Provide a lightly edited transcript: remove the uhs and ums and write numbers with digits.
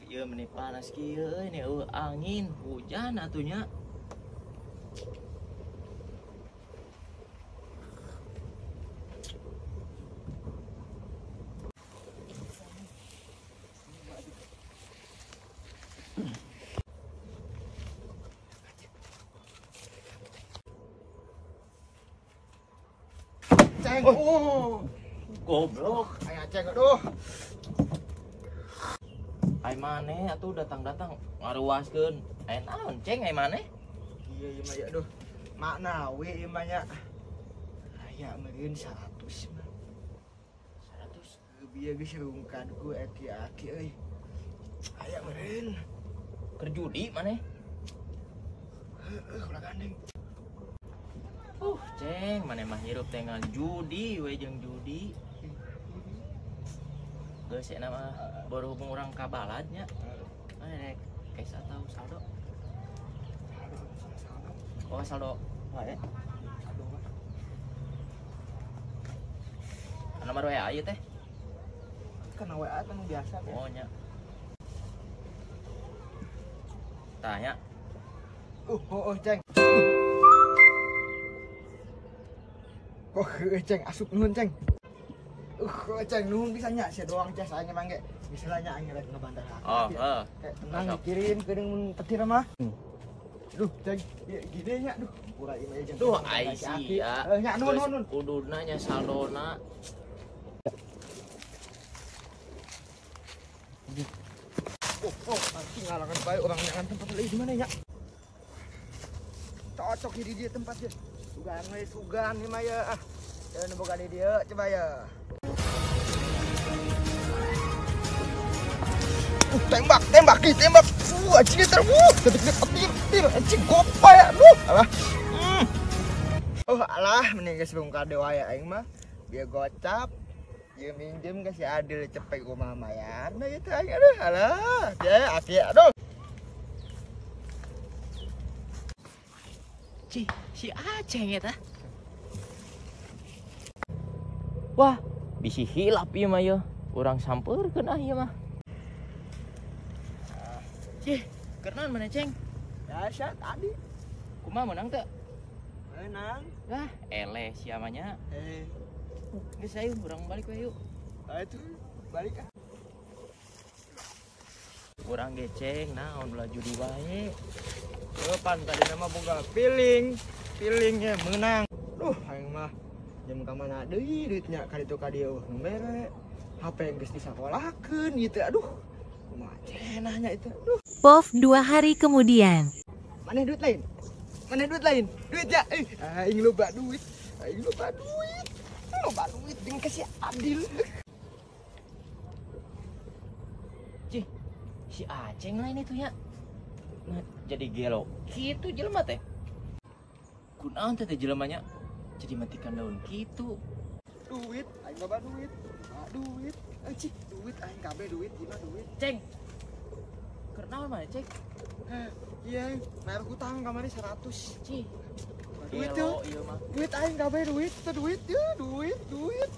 Ieu meni panas kieu euy, ini eueuh angin, hujan atuh nya. Ceng. Oh. Goblok. Aya ceng aduh. Ai maneh atuh datang-datang ngaruaskeun. Aya naon ceng ai maneh? Iya ieu mah ya aduh. Makna we ieu mah nya. Aya meureun 100 mah. 100 bieu geus rungkad ku aki-aki euy. Aya meureun. Keur judi maneh? Heueuh ulah gandeng. Ceng, maneh mah hirup teh ngan judi we jeung judi. Geus cenah mah berhubung urang ka balad nya. Rek cash atau saldo? Oh, saldo wae. Nomor WA ieu teh? Kana WA teh nu biasa. Oh nya. Tah nya. Oh, ceng. Kok ceng asup nuhun ceng. Ceng nuhun bisa nya sia doang ceng saya mah ge. Misalnya aing rek ngebantai hak. Oh, heeh. Tenang mikirin keudeung mun petir mah. Duh, ceng gini nya duh. Pura ieu mah jeung. Duh, ai sia. Nya nuhun nuhun. Kuduna nya saldona. Oh, anjing ngalangan bae urang nyangan tempat leuwih di mana nya? Cocok di dia tempatnya. Sugan we sugan ieu mah ya. Ah. Ya nu boga di dieu coba ya. Tembak, tembak, tembak. Anjing detik petir, anjing gopai aduh. Alah. Oh, alah mending geus rungkad wae aing mah. Bieu gocap. Ieu minjem ka si Adil cepek kumaha mayarna ieu teh aing aduh. Alah, dia aki aduh. Cih, si Aceng eta. Wah, bisi hilap ieu mah ieu. Urang sampeurkeun ah ieu mah. Cih, keur naon maneh ceng? Biasa tadi. Kumaha meunang teu? Meunang. Lah, eleh sia mah nya. Geus ayo urang balik we yuk. Ayo tuh, balik ah. Urang ge ceng naon ulah judi wae. Pan tadi nama boga feeling, feelingnya menang. Duh, aing mah jam ka mana deui duitnya ka ditu ka dieu nu mere. HP geus disakolakeun ieu teh aduh. Kumaha cenahnya itu. Aduh. POV 2 hari kemudian. Mana duit lain? Mana duit lain? Duit ya? Aing loba duit. Aing loba duit. Loba duit jeung ka si Adil. Cih, si Aceng lain itu ya. Nah, jadi gelo kitu jelema teh. Kunaon teh jelemanya jadi matikan daun kitu. Duit, aing loba duit. Duit, cih, duit aing kabeh duit, gimana duit? Ceng. Keur naon mah, Ceng? Iya, bayar hutang kamari 100. Cih. Duit tuh. Duit aing kabeh duit, teh duit, ya, duit, duit.